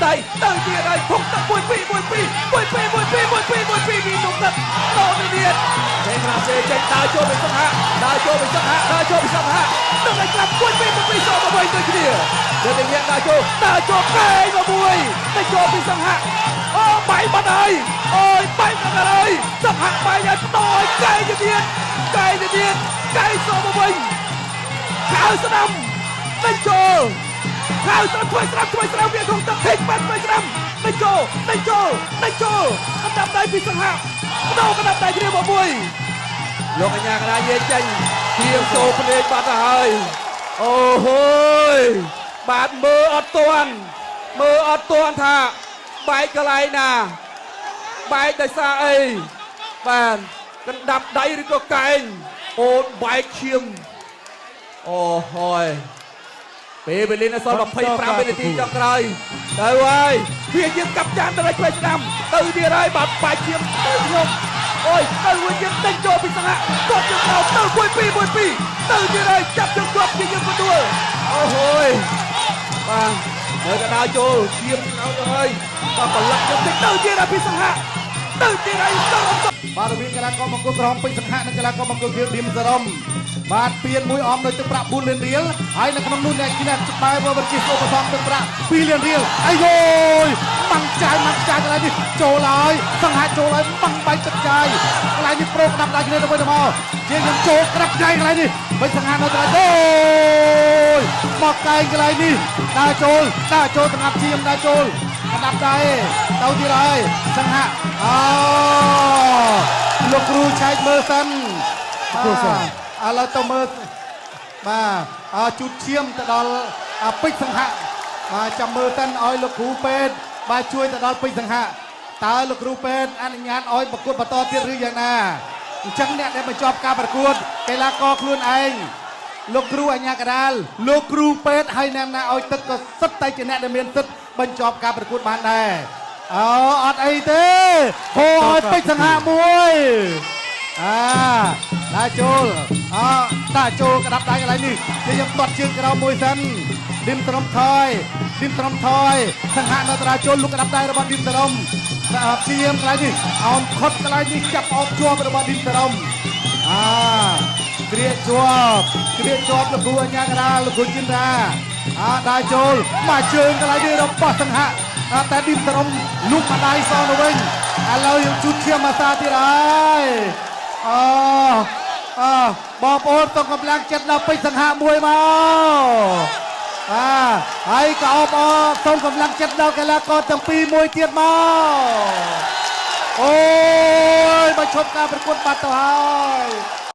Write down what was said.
ដាប់ដៃទៅទៀតហើយធំទឹក1 2 1 2 1 2 1 2 1 2 1 2ពីទុំទឹកតទៅទៀតចេញក្រាបចេញដើរចូលពីសង្ហៈដើរចូលពីសង្ហៈដើរចូលពីសង្ហៈទៅឲ្យក្រាប1 2 1 2សមកវិញដូចគ្នាទៅតែញាក់ដើរចូលដើរចូលកែងមកមួយទៅចូលពីសង្ហៈអូបាយបាត់ហើយអូយបាយបាត់ហើយសង្ហៈបាយឲ្យតឲ្យកែងទៅទៀតកែងទៅទៀតកែងសមកវិញខៅស្ដាំទៅចូលខៅស្ដាំជួយស្ដាំជួយស្ដាំវាក្នុងទឹកហិចបាត់ជួយស្ដាំទៅចូលទៅចូលទៅចូលកណ្ដាប់ដៃពីសង្ហៈដោកណ្ដាប់ដៃគ្នាមកមួយលោកអញ្ញាកណាយាយចេញជាងសូភ្នែកបាត់ទៅហើយអូហូយបាទមើលអត់ទាន់មើលអត់ទាន់ថាបែកកន្លែងណាបែកដោយសារអីបាទកណ្ដាប់ដៃឬក៏កែងអូនបែកឈាមអូហយពេលវេលានៅសល់25វិនាទីចុងក្រោយទៅហើយវាជាកាប់ចានទៅឲ្យឆ្វេងស្ដាំទៅទៀតហើយបាទបែកឈាមទៅខ្ញុំអូយទៅវិញទៀតទិញចូលពីសង្ហៈគាត់ជើងក្រោមទៅ1 2 1 2ទៅទៀតហើយចាប់ជើងជាប់ជាយើងទទួលអូហយបាទនៅកណ្ដាលចូលឈាមក្រោមទៅហើយបាទប្រឡាក់ជើងតិចទៅទៀតហើយពីសង្ហៈទៅទៀតហើយទៅបាទរវាងកីឡាករបង្គោលក្រហមពេជ្រសង្ហៈនិងកីឡាករបង្គោលខៀវឌីមសរំបាទពៀនមួយអមដោយទឹកប្រាក់4លានរៀលហើយនៅក្នុងនោះអ្នកឈ្នះច្បាយវរជាសូប្រសំទឹកប្រាក់2លានរៀលអាយយម៉ាំងចាយម៉ាំងចាយកន្លែងនេះចូលហើយសង្ហៈចូលហើយម៉ាំងបែកទឹកចាយកន្លែងនេះប្រូក្តាប់ដៃគ្នាទៅវិញទៅមកជាងខ្ញុំចូលក្តាប់ចាយកន្លែងនេះពេជ្រសង្ហៈនៅកន្លែងអូយមកកែងកន្លែងនេះដើរចូលដើរចូលស្ងាត់ជាមដើរចូលក្តាប់ដៃទៅទៀតហើយសង្ហៈអូលោកគ្រូឆែកមើលសិនគ្រូសិនឥឡូវទៅមើលបាទជូតឈាមទៅដល់ពេជ្រសង្ហៈបាទចាំមើលសិនឲ្យលោកគ្រូពេទ្យបាទជួយទៅដល់ពេជ្រសង្ហៈតើលោកគ្រូពេទ្យអនុញ្ញាតឲ្យប្រកួតបន្តទៀតឬយ៉ាងណាអញ្ចឹងអ្នកដែលបញ្ចប់ការប្រកួតកីឡាករខ្លួនឯងលោកគ្រូអញ្ញាកដាលលោកគ្រូពេទ្យហើយអ្នកណាឲ្យទឹកក៏សិតតែជាអ្នកដែលមានសិទ្ធិបញ្ចប់ការប្រកួតបានដែរអូអត់អីទេហូឲ្យពេជ្រសង្ហៈមួយអាដើរចូលអដើរចូលក្តាប់ដៃកន្លែងនេះជាខ្ញុំទាត់ជើងក្រោមមួយសិនឌីមត្រំថយឌីមត្រំថយសង្ហៈនៅតាចូលលុកក្តាប់ដៃរបស់ឌីមត្រំព្យាយាមកន្លែងនេះអោមខុតកន្លែងនេះចាប់អោបជាប់របស់ឌីមត្រំអាគ្រាជាប់គ្រាជាប់លោកគ្រូអញ្ញាកដាលលោកគ្រូចិនដាអាដើរចូលមកជើងកន្លែងនេះរបស់សង្ហៈតែឌីមត្រំលុកម្ដាយសងទៅវិញឥឡូវយើងជូតឈាមអាសាទៀតហើយអូអបងប្អូនសូមកម្លាំងចិត្តដល់ពេជ្រសង្ហៈមួយមកបាទហើយក៏អបអរសូមកម្លាំងចិត្តដល់កីឡាករទាំងពីរមួយទៀតមកអូយបើឈប់ការប្រកួតបាត់ទៅហើយ។